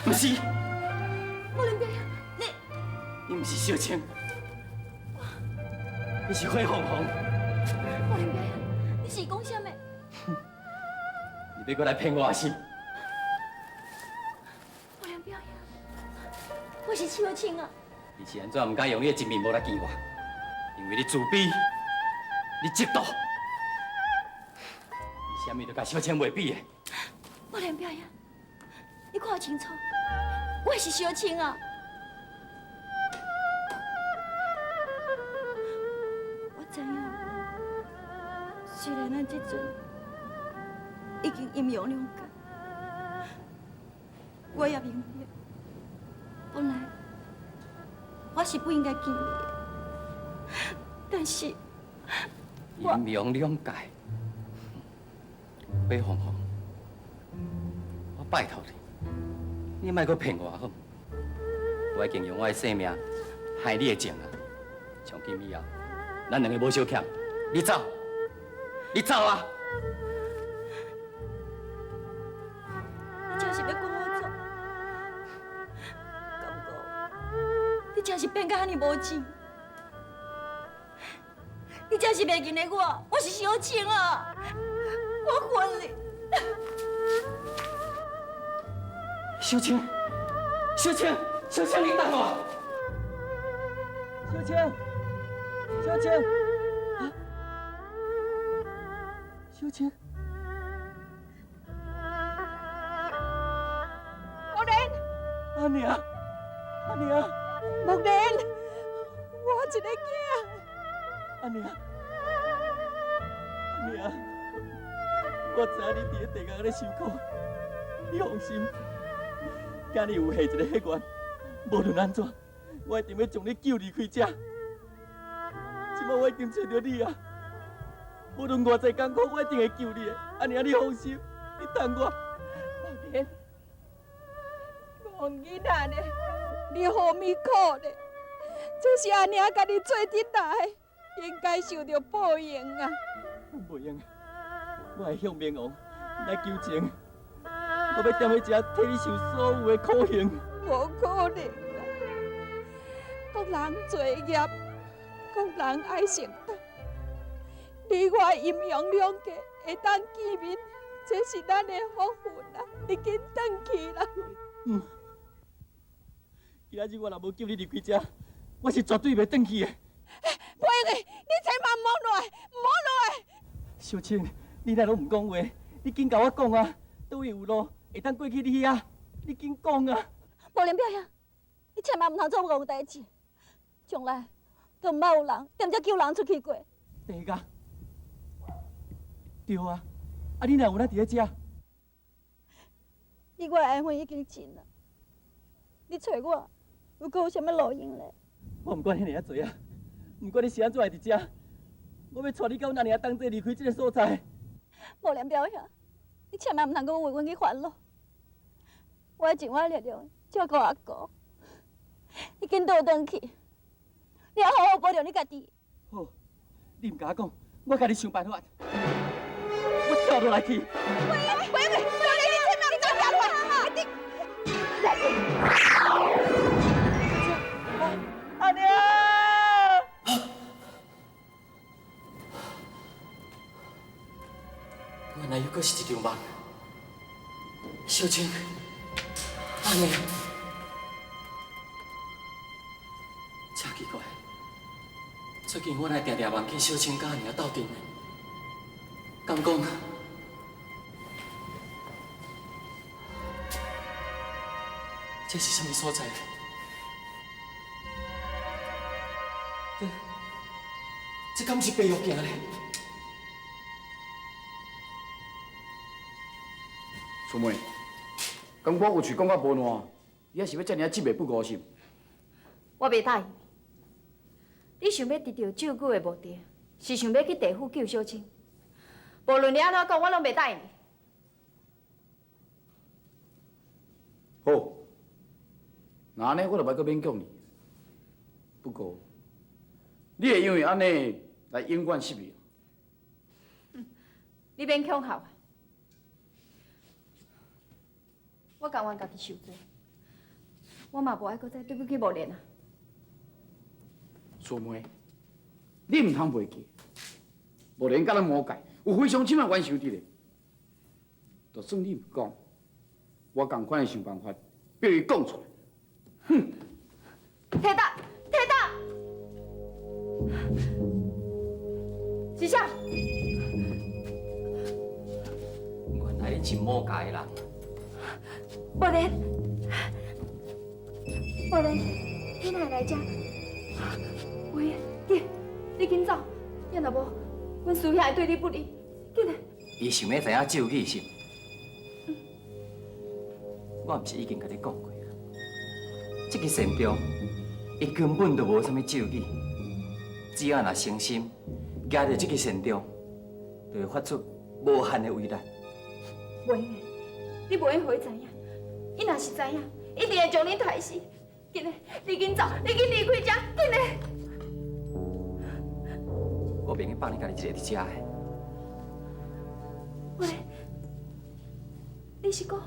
毋是。木蓮表兄，你你毋是小青，你是火鳳凰。木蓮表兄，你是講啥物？你欲閣來騙我是？木蓮表兄，我是小青啊！你是按怎毋敢用你的真面目來見我？因為你自卑，你嫉妒，你啥物都共小青袂比的。木蓮表兄，你看清楚，我是小青啊！我知影，雖然咱這陣已經陰陽兩隔，我也明白，本來我是不應該見你的，但是陰陽兩界，火鳳凰，我拜託你，你莫閣騙我好毋？我已經用我的性命害你的情啊！從今以後，咱兩个無相欠，你走，你走啊！你真是欲趕我走？敢講你真是變甲遐爾無情？你真是袂認得我？我是小青啊！我恨你！小青，小青，小青，你等我！小青，小青，啊，小青，木蓮，阿娘，阿娘，木蓮，我一个囝。阿娘，阿娘，我知影你佇咧地獄咧受苦，你放心，今日有下一个彼願，無論按怎，我一定欲將你救離開這。這擺我已經揣著你啊，無論偌濟艱苦，我一定會救你的。阿娘，你放心，你等我。木蓮，戇囡仔呢？你何物苦呢？這是阿娘共你做陣來的，應該受著報應啊！袂用，我會向冥王來求情，我欲踮佇遮替你受所有的苦刑。無可能啦！各人罪業，各人愛承擔。你我陰陽兩界會當見面，這是咱的福分啊！你緊轉去啦！嗯，今仔日我若無救你離開遮，我是絕對袂轉去的。袂用的，你千萬毋好落來，毋好落來！小青，你哪攏毋講話？你緊共我講啊！佗位有路會當過去你遐？你緊講啊！木蓮表兄，你千萬毋通做戇代誌，將來都毋捌有人踮遮救人出去過。地獄，對啊，啊你哪有哪佇咧遮？你我的緣分已經盡啦，你揣我，又閣有啥物路用咧？我毋管遐爾仔濟啊，毋管你是按怎會佇遮，我欲帶你佮阮阿娘同齊離開這个所在。木蓮表兄，你千萬毋通閣為阮去煩惱，我會盡我的力量照顧阿姑。你緊倒轉去，你要好好保重你家己。好，你毋共我講，我家己想辦法。我跳落來去。袂用，袂用，你千萬毋通跳落來！你。阿娘。原來猶閣是一場夢。小青，阿娘，真奇怪，最近我哪會定定夢見小青佮阿娘鬥陣呢？敢講，這是啥物所在？這敢是白玉鏡咧？春梅，敢我有喙講甲無爛，你還是欲遮爾仔執迷不悟是毋？我袂答應你。你想欲達到咒語的目的，是想欲去地府救小青。無論你按怎講，我攏袂答應你。好，若按呢，我就袂閣勉強你。不過，你會因為按呢來永遠失明？你免恐嚇我，我甘願家己受罪，我嘛無愛閣再對不起木蓮啊。素梅，你毋通袂記，木蓮佮咱魔界有非常深的冤仇佇咧。就算你毋講，我仝款會想辦法逼伊講出來。哼！鐵達，鐵達，是啥？原來你是魔界的人。木蓮，木蓮，你哪會來遮？喂，緊，你緊走，要若無，阮師兄會對你不利。緊來。伊想欲知影咒語是毋？我毋是已經共你講過啊？這个神中，伊根本就無啥物咒語，只要若誠心舉著這个神杖，就會發出無限的威力。袂用的，你袂用予伊知影，伊若是知影，一定會將恁刣死。緊來，你緊走，你緊離開遮，緊來。我袂用放你家己一个佇遮的。喂，你是講？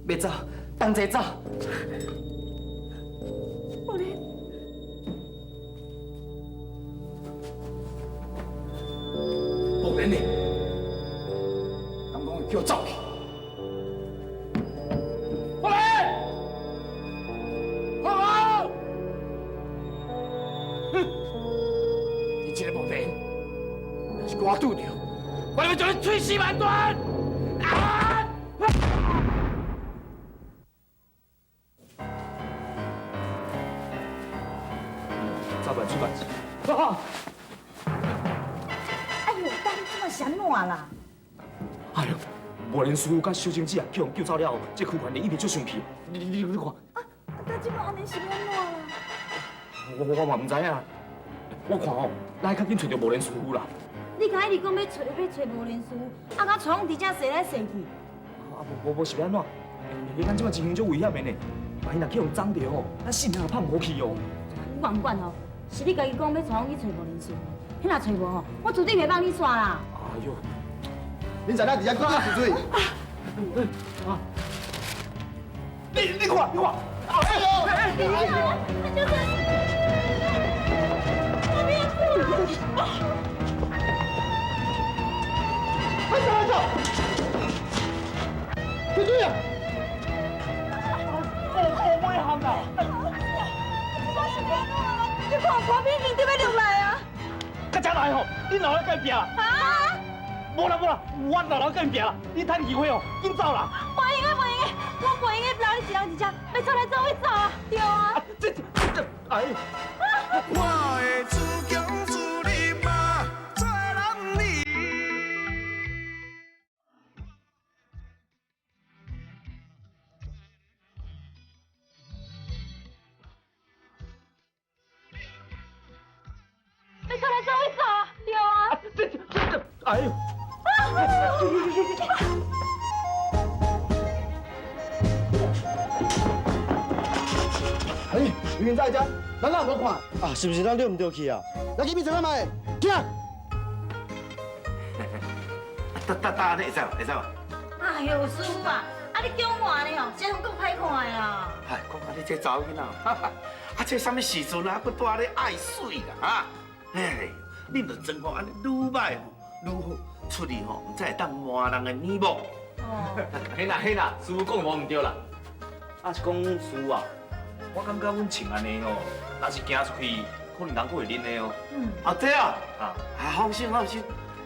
欲走，同齊走。木蓮，木蓮呢？敢講會叫我走去？木蓮，好好。哼！你這个木蓮，若是予我拄著，我就欲將你碎屍萬段！啊！早辦出辦事。哎呦，到底這麼是按怎啦？哎呦，木蓮師傅佮小青子啊，去予救走了後，這區權力一定足生氣。你看。啊，這擺按呢是按怎啦？我嘛毋知影。我看吼，咱愛較緊揣著木蓮師傅啦。你敢一直講欲揣欲揣木蓮師傅，啊，敢帶阮佇遮踅來踅去？啊，無無是欲按怎？咱這擺情形足危險的呢，萬一若去予贓著吼，咱性命就拍無去哦。我毋管吼，是你家己講欲帶阮去揣木蓮師傅，彼若揣無吼，我絕對袂放你煞啦。哎呦，恁在哪佇遮講啊？水？啊！你看，你看，哎呦！哎呦！就是，我變哭了。快走快走！快對啊！我袂行啦！我是按怎啦？你看看片已經欲落來啊！較遮來吼，恁老人該拼啦！啊！無啦無啦，我老人該拼啦！你趁機會哦，緊走啦！袂用的，袂用的，我袂用的留你一人佇遮，欲走來做伙走啊！對啊！這哎！我的自強自立嘛，做人兒。欲走來做伙走啊！對啊！這哎呦！哎，明明在遮，咱哪有無看？啊，是毋是咱遛毋著去啊？來去邊坐看覓？起來！得得得，你會使無？會使無？哎呦，師傅啊，啊你叫我呢吼，這夠歹看的啦。哎，講啊，你這查某囡仔，啊這啥物時陣啊，閣蹛咧愛媠啦，哈？哎，你著裝吼按呢愈䆀吼愈好，出去吼，毋才會當瞞人的耳目。哦，嘿啦嘿啦，師傅講無毋對啦。啊是講師傅啊，我感覺阮穿按呢吼，若是行出去，可能人閣會認的哦。嗯。啊對啊，啊，啊放心放心，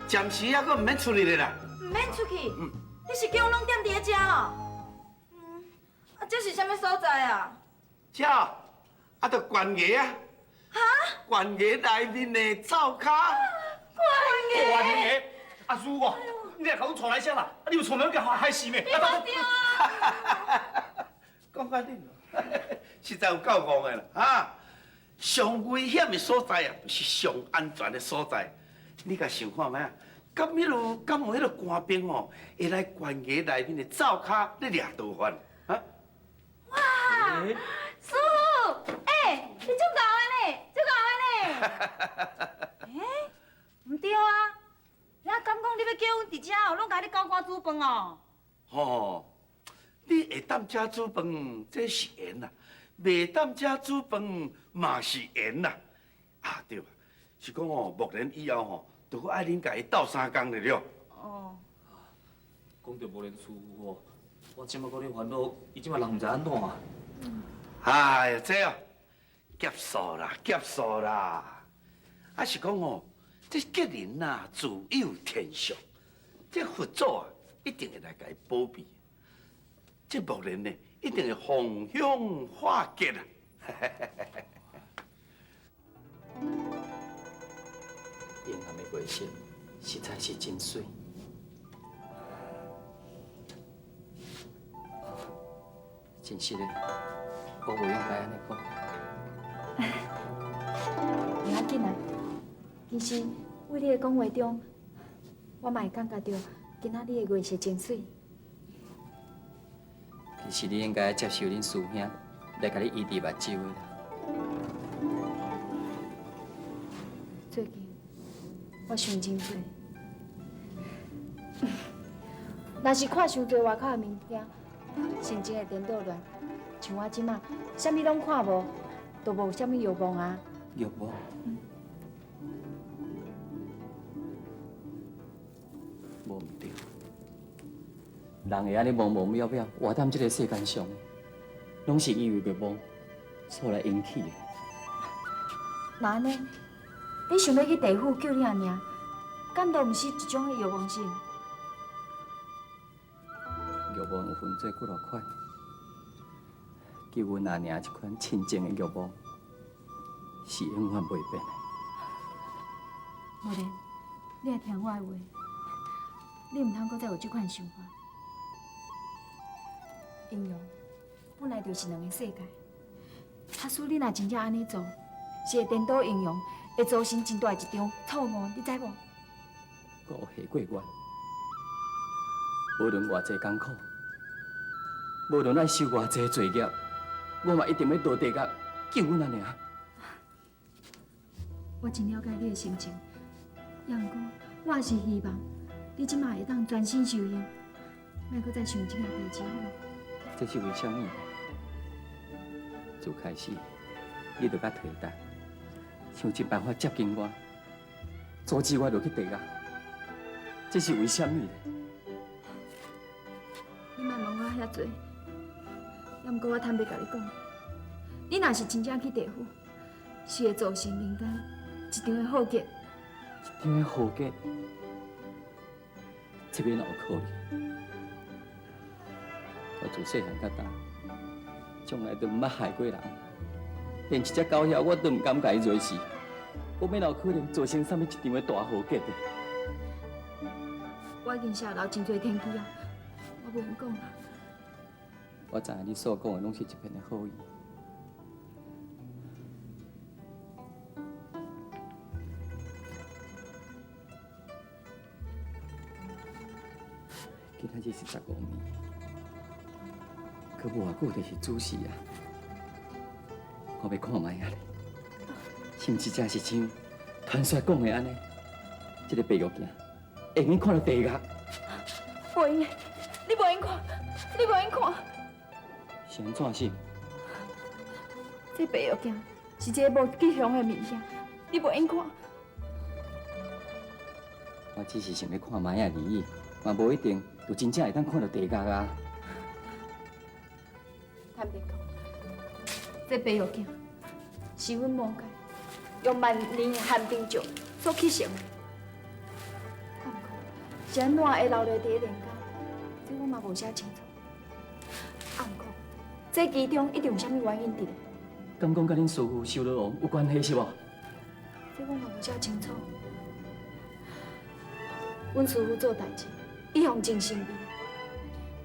暫時猶閣毋免出去的啦。毋免出去？嗯。你是叫阮攏踮佇咧遮哦？嗯。啊，這是啥物所在啊？這，啊，就懸崖啊。哈？懸崖內面的灶跤。懸崖。懸崖。阿師傅，你來共阮帶來遮啦？啊，你有帶來共害死咩？你講對啊！講甲恁，實在有夠戇的啦，哈！上危險的所在啊，就是上安全的所在。你共想看覓啊？敢彼落敢有彼个官兵吼，會來懸崖內面的灶跤咧掠逃犯？啊！哇！師傅，欸，你足𠢕的呢，足𠢕的呢。欸，毋對啊！你敢講你欲叫阮佇遮哦，攏共你九官煮飯哦？吼，你会当食煮饭，这是缘啦；袂当食煮饭嘛是缘啦。啊对啊，是讲吼，木莲以后吼，就阁爱恁共伊斗相共就了。哦。讲著木莲师父吼，我这马阁咧烦恼，伊这马人毋知按怎啊。哎呀，这哦，结束啦，结束啦。啊是讲吼，这吉人呐，自有天相，这佛祖啊，一定会来共伊保庇。这木莲呢，一定会逢凶化吉啊！阴暗的月色实在是真媠。真实的，我无应该按呢讲。袂要紧啊，其实为你的讲话中，我嘛会感觉著今仔日的月色真媠。其实你应该接受恁师兄来共你医治目睭的啦。最近我想真济，若是看伤济外口的物件，神经会颠倒乱。像我这马，啥物拢看无，都无啥物欲望啊。欲望？无毋对。人会按呢茫茫渺渺活踮这个世间上，拢是因为欲望所来引起的。那按呢？你想欲去地府救你阿娘，敢都毋是一种的欲望是？欲望有分做几落款，救阮阿娘这款亲情的欲望，是永远袂变的。木莲，你爱听我的话，你毋通阁再有这款想法。阴阳本来就是两个世界，假使你若真正按呢做，是会颠倒阴阳，会造成真大一场错误，你知无？我有下过愿，无论偌济艰苦，无论爱受偌济罪孽，我嘛一定欲落地狱救阮阿娘。我真了解你的心情，也毋过我也是希望你这马会当专心修行，莫阁再想这件代志好无？这是为啥物？自开始，你就佮提单，想尽办法接近我，阻止我落去地狱。这是为啥物？你莫问我遐济，也毋过我坦白共你讲，你若是真正去地府，是会造成人间一场的浩劫。一场的浩劫，这边哪有可能？我自细汉到大，从来都毋捌害过人，连一只狗枵我都毋敢共伊惹事，我欲哪有可能造成啥物一场的大浩劫呢？我已经泄露真济天机啊，我袂用讲啊。我知影你所讲的拢是一片的好意。今仔日是15暝，阁无偌久就是子时啊！我欲看觅仔咧，是毋是真是像传说讲的按呢？这个白玉镜会用看著地狱。袂用的，你袂用看，你袂用看。是按怎是？这白玉镜是一个无吉祥的物件，你袂用看。我只是想欲看觅仔而已，嘛无一定就真正会当看著地狱啊！坦白讲，这白玉镜是阮魔界用万年寒冰石所砌成的，啊，毋过是按怎会留落伫咧人间，这我嘛无啥清楚。啊，毋过这其中一定有啥物原因伫咧。敢讲佮恁师父修罗王有关系是无？这我嘛无啥清楚。阮师父做代志一向真神秘，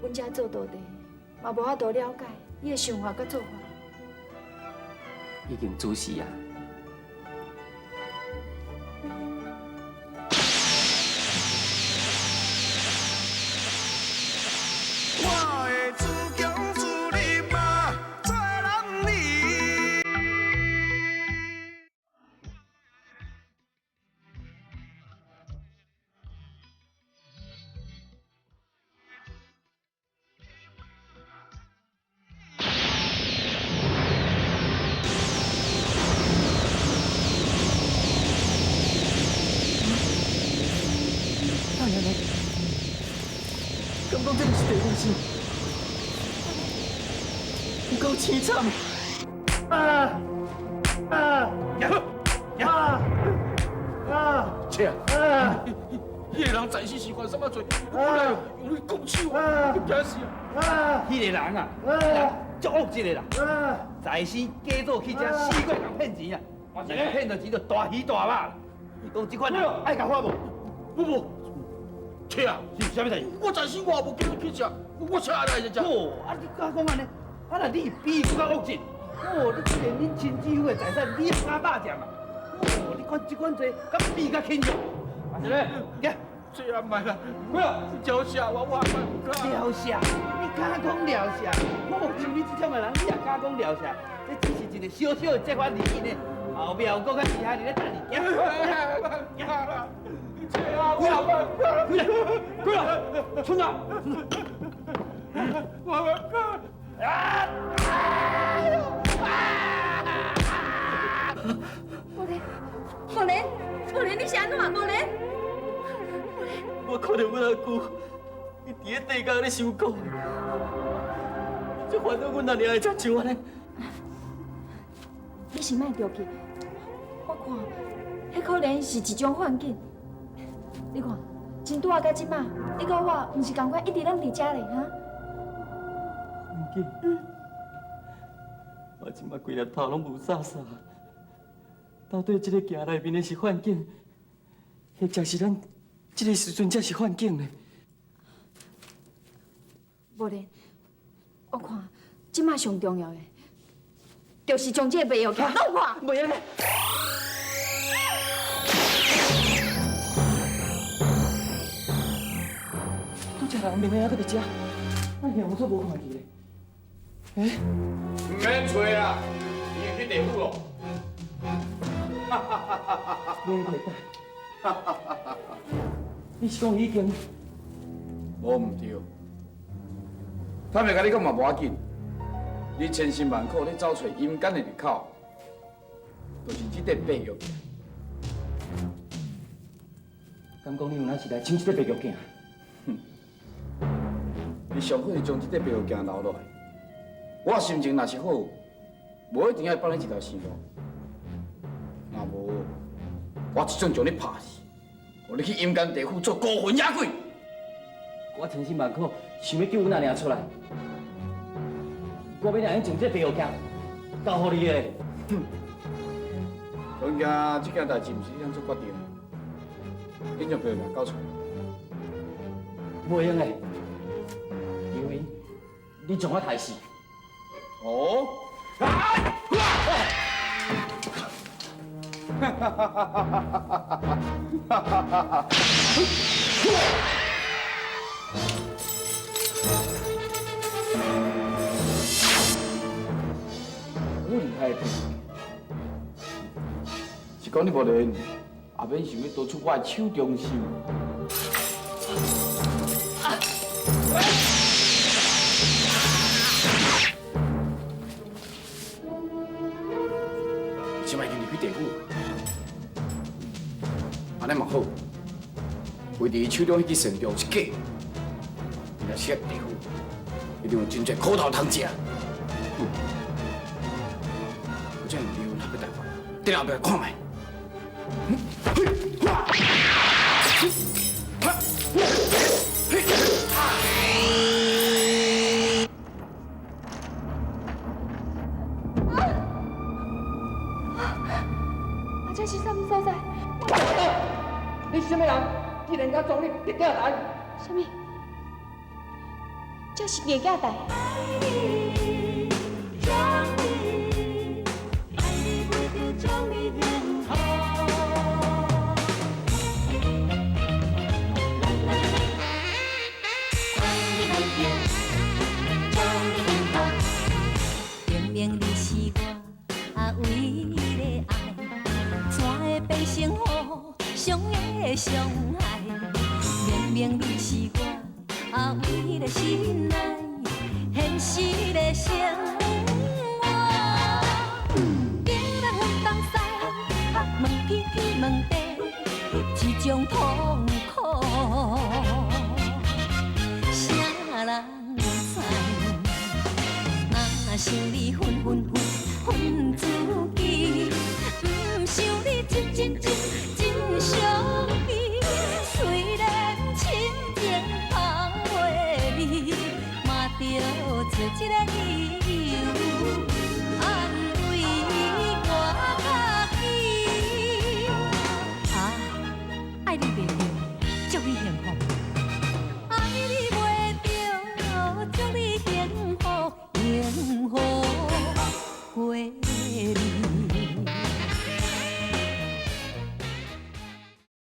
阮遮做徒弟嘛无法度了解伊的想法佮做法。已经主死啊！我的自强自立嘛，做男儿。敢讲这毋是地狱是？有够凄惨！啊啊呀呀啊！切啊！彼个人在死是犯啥物罪？我来用你拱手，你惊死啊！彼个人啊，足恶质的啦，在生假做去食，死过共骗钱啊！骗到钱就大鱼大肉啦。讲这款人爱共发无？不不，切啊！是啥物代志？我在生我也无叫你去食，我车来就食。哦，啊你敢讲按呢？啊若你比伊阁较恶质，哦，你这连恁亲姊夫的财产你也敢霸占啊？哦，你看这款罪，敢比较轻松？阿是咧，行。这也唔系啦，鸟蛇我我唔敢。鸟蛇，你敢讲鸟蛇？哦，像你这种的人，你也敢讲鸟蛇？这只是一个小小的责罚而已呢。后壁有阁较厉害，伫咧等你。行，行啦，这啊，我开来，开来，春啊！我唔敢。啊！无莲，无莲，无莲，你是按怎？无莲。我看著阮阿舅，伊伫咧地窖咧受苦，这烦恼阮阿娘会才像按呢。你先莫着急，我看，彼可能是一种幻境。你看，真拄仔到这马，你佮我毋是仝款，一直拢伫遮咧，哈？幻境，我这马规粒头拢雾煞煞。到底这个镜内面的是幻境，或者是咱这个时阵才是幻境呢？无咧，我看这马上重要的，就是将这个白药镜弄破。袂用的。拄才人明明还阁伫遮，啊，现我煞无看见咧。欸？毋免揣啦，伊会去地府咯。免提你是讲已经？无毋对，坦白共你讲嘛无要紧。你千辛万苦，你走揣阴间的入口，就是这块白玉镜。敢讲你有哪是来抢这块白玉镜？哼！你上好是将这块白玉镜留落来。我心情若是好，无一定爱放你一条生路。若无，我一掌将你拍死，予你去阴间地府做孤魂野鬼。我千辛万苦想欲救阮阿娘出来，我欲哪用将这白玉镜交予你的？哼！当今这件代志毋是你通做决定，紧将白玉镜交出来。袂用的，因为你将我杀死。哦！啊！哈哈哈哈哈哈！好厉害的，是讲你无练，也免想欲逃出我的手中心。这摆已经入去地府，按呢嘛好，为伫伊手中彼支神杖是假，伊若死伫地府，一定有真济苦头通食。我这样离阮特别大块，伫后壁看觅。啊，这是啥物所在？你是啥物人？竟然敢撞你白镜台？啥物？这是白镜台？明明你是我唯一的爱，怎会变成互相的伤害？明明你是我唯一的心爱，现实的生活。东南东西，问天天问地，这种痛苦。谁人一个伊。